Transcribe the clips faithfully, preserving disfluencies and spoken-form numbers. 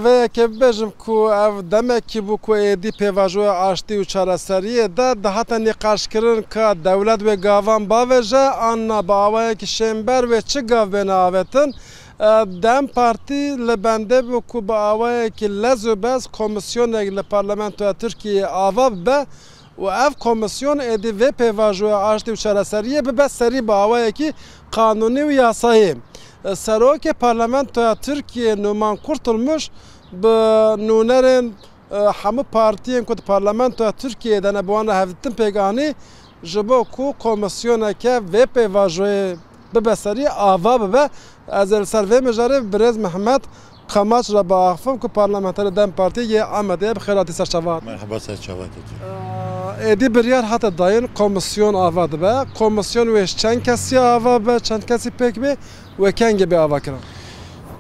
Vê yekê bibêjim ku ev demekî bû ku êdî pêvajoya aştî û çareseriyê de dihate nîqaşkirin ka dewlet wê gavan bavêje an na bi awayekî şênber wê çi gav bêne avêtin. E, DEM Partî li bendê bû ku bi awayekî lez û bez komisyonek li parlamentoya Tirkiyeyê ava bibe û ev komisyon êdî vê pêvajoya aştî û çareseriyê bibe serî bi awayekî qanûnî û yasayî. Serokê Parlamentoya Tirkiyê Numan Kurtulmuş bi nûnerên, e, hemû partiyên ku di Parlamentoya Tirkiyeyê de ne bi wan re hevdîtin pêk anî ji bo ku komisyoneke vê pêvajoyê bibe serî ava bibe. Ez ê li ser vê mijarê birêz Mehmet Qamaç re biaxifim ku parlamenterê DEM Partiyê yê Amedê ye. Bi xêr hatî ser çava hatî. Merhaba, ser çava hatî. Êdî biryar hate dayîn, komisyon ava dibe. Komisyon wê ji çend kesî ava be, çend kesî pêk bê, wê kengê bê avakirin?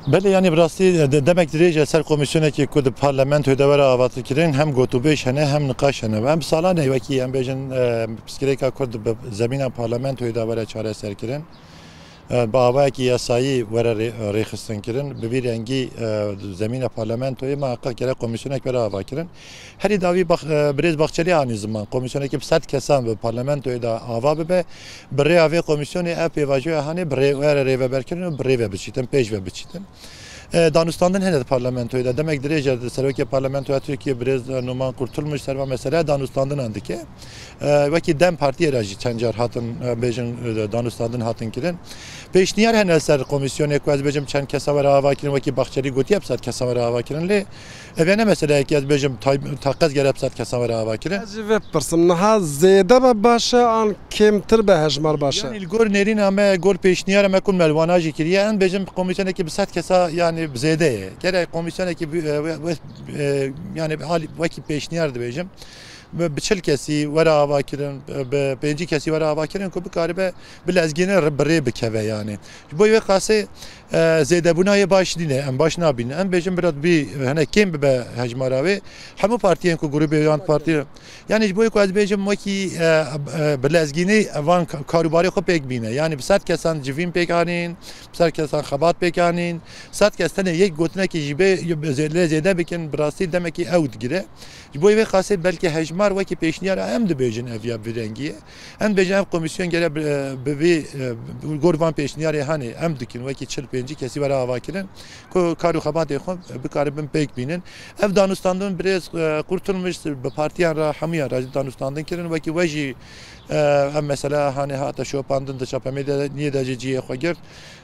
Belê, yanî bi rastî de-, demek dirêj e ser komisyonekê ku di parlamentoyê de were avakirin, hem gotûbêj hene, hem niqaş hene. Em salan e wekî em bêjin, e, pirsgirêka Kurd bi zemîna parlamentoyê de were çareserkirin. E, bi awayekî yasayî were rê-, rêxistin kirin. Bi vî rengî, e, zemîna parlamentoyê muheqeq gerek komîsyonek were avakirin. Herî dawî Bax-, e, birêz Baxçelî anî ziman. Komîsyonekî bi sed kesan bi parlamentoyê de ava bibe. Bi rêya vê komîsyonê ev pêvajoya hanê bi rê-, were rêveberkirin û bi rê ve biçîtin, pêş ve biçîtin. E, danûstandin hene di parlamentoyê de. Demek dirêj e serokê parlamentoya Tirkiye birêz, e, Numan Kurtulmuş ser van meseleya danûstandinan dike. E, wekî DEM Partiyê re jî çend car hatin, e, bêjin, e, danûstandin hatin kirin. Pêşniyar hene ser komîsyonê ku ez bêjim çend kesa were ava kirin, wekî Baxçelî gotiye bi sed kesa were ava kirin, lê ev ne meseleyekî ez bêjim tay-, taqez gere bi sed kesa were ava kirin. Ez jî vê bipirsim, niha zêde be baş e an kêmtir be hejmar baş e? Yanî li gor nêrîna me, gor pêşniyara me ku me li wana jî kiriye, em bêjim komîsyonekî bi sed kesa, yanî bi zêde ye. Gerek komîsyonekî bi, e, we, we, e, yanî bi alî, wekî pêşniyar dibêjim. Bi, bi çil kesî were ava kirin, bi pêncî kesî were ava kirin ku bikaribe bi lezgînê re, bi rê bikeve yanî. Ji bo wê qasê, e, zêdebûna yê baş nîne, em baş nabînin. Em bêjin bila bî, hene kêm bibe hejmara wê. Hemû partiyên ku grûbê yan partî, yanî ji bo ku ez bêjim wekî, e, e, bi lezgînê van ka-, karûbarê xwe pêk bîne. Yanî bi sed kesan civîn pêk anîn, bi sed kesan xebat pêk anîn, sed kes tenê yek gotinekî jî bê, zê-, lê zêde bikin, bi rastî demekî ew digire. Ji bo vê qasê belkî hejmar wekî pêşniyara em dibêjin ev ya vî rengî ye. Em dibêjin ev komîsyon gere bi, bi vî, e, gor van pêşniyarê hanê em dikin wekî çil pêncî kesî were avakirin ku kar û xebatê xwe bikaribin pêk bînin. Ev danûstandin birêz, e, Kurtulmuş bi partiyan re hemûyan re danûstandin kirin. Wekî we jî, e, ev mesela hanê hate şopandin di çapemedyayê de jî cihê xwe girt.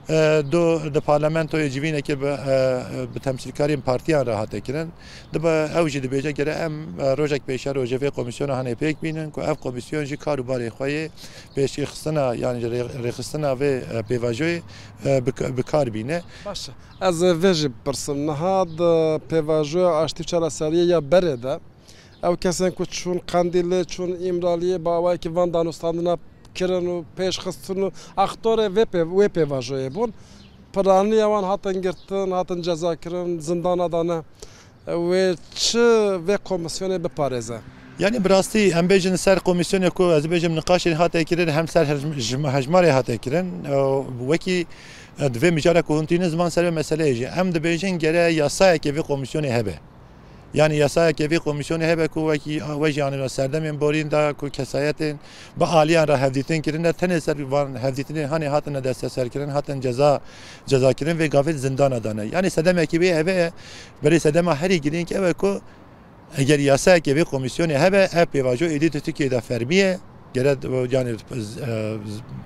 E, do di parlamentoyê civînekê bi, e, bi temsîlkarên partiyan re hate kirin. Dibe ew jî dibêje gere em, e, rojek pêşerojê vê komîsyona hanê pêk bînin ku ev komîsyon jî kar û barê xwe yê pêşkêxistina, yanî rê-, rêxistina vê, e, pêvajoyê, e, bi, bi kar bîne. Baş e. Ez vê jî bipirsim. Niha di pêvajoya aştî û çareseriyê ya berê de ew kesên ku çûn Qendîlê, çûn Îmraliyê, bi awayekî van danûstandina kirin û pêş xistin û aktorê vê pê-, wê pêvajoyê bûn. Piraniya wan hatin girtin, hatin cezakirin, zindana dane. Wê çi vê komîsyonê biparêze? Yanî bi rastî em bêjin ser komîsyonê ku ez bêjim niqaşên hate kirin, hem ser hej-, jim-, hejmarê hate kirin. Wekî, e, di vê mijara ku hûn tînin ziman ser vê meseleyê jî. Em dibêjin gere yasayekê vê komîsyonê hebe. Yanî yasayeke vê komîsyonê hebe ku wekî, a, we jî anîne serdemên borîn de ku kesayetên bi aliyan re hevdîtin kirine, tenê ser van hevdîtinê hanê hatine desteserkirin, hatin ceza, cezakirin, vê gavê zindana dane. Yanî sedemekî wê hebe ye, belê sedema herî girîng ew e ku eger yasayeke vê komîsyonê hebe, ev pêvajo êdî di Tirkiyeyê de fermî ye. Gere, yanî, e,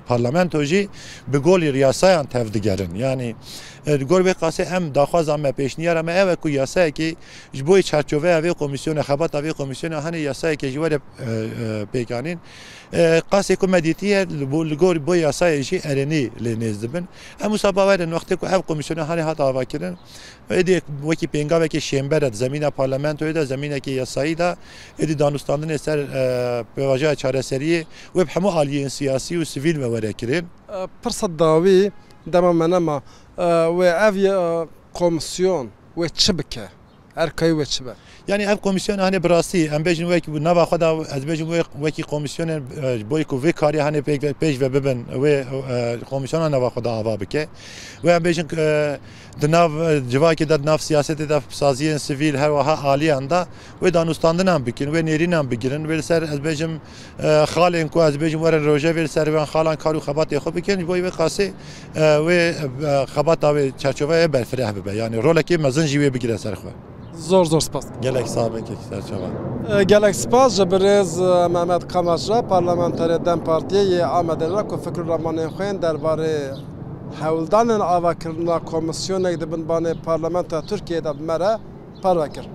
parlamento jî bi golî yasayan tevdigerin. Yanî, e, li gor vê qasê em daxwaza me, pêşniyara me ew e ku yasayekî ji bo çarçoveya vê komîsyonê, xebata vê komîsyonê hanê yasayekê jî were, e, e, pêkanîn. E, qasê ku me dîtiye, li bo, li gor bo yasayê jî erênî lê nêz dibin. Em wisa bawer in wextê ku ev komîsyonê hanê hat avakirin, Êdî wekî pêngavekî şênber e di zemîna parlamentoyê de, zemînekî yasayî de, êdî danûstandinê ser, e, pêvajoya çareseriyê wê bi hemû aliyên siyasî û sivîl ve were kirin. E, pirsa dawî dema me nema, e, wê ev ye, e, komîsyon wê çi bike? Erkayê we çi be? Yanî ev komîsyona hanê bi rastî, em bêjin wek nava xwe de, ez bêjim wê wekî komîsyonên, e, ji bo ku vê karî hanê pêk ve, pêş ve bibin, wê, e, komîsyona nava xwe de ava bike. Wê em bêjin, e, di nav, e, civakê de, di nav siyasetê de, saziyên sivîl, her wiha aliyan de wê danûstandinan bikin, wê nêrînan bigirin, wê li ser, ez bêjim, e, xalên ku ez bêjim werin rojevê, li ser wan xalan kar û xebatê xwe bikin, ji bo wê qasê, e, wê, e, xebata wê çerçoveyê berfireh bibe. Yanî rolekê mezin jî wê bigire ser xwe. Zor zor spas. Gelek sax bin kek serçava. E, gelek spas ji birêz, e, Mehmet Kamaç re, parlamenterê DEM Partiyê yê Amedê re ku fikr û ramanên xwe yên derbarê hewldanên avakirina komîsyonek di bin banê parlamentoya Tirkiyeyê de bi me re parve kir.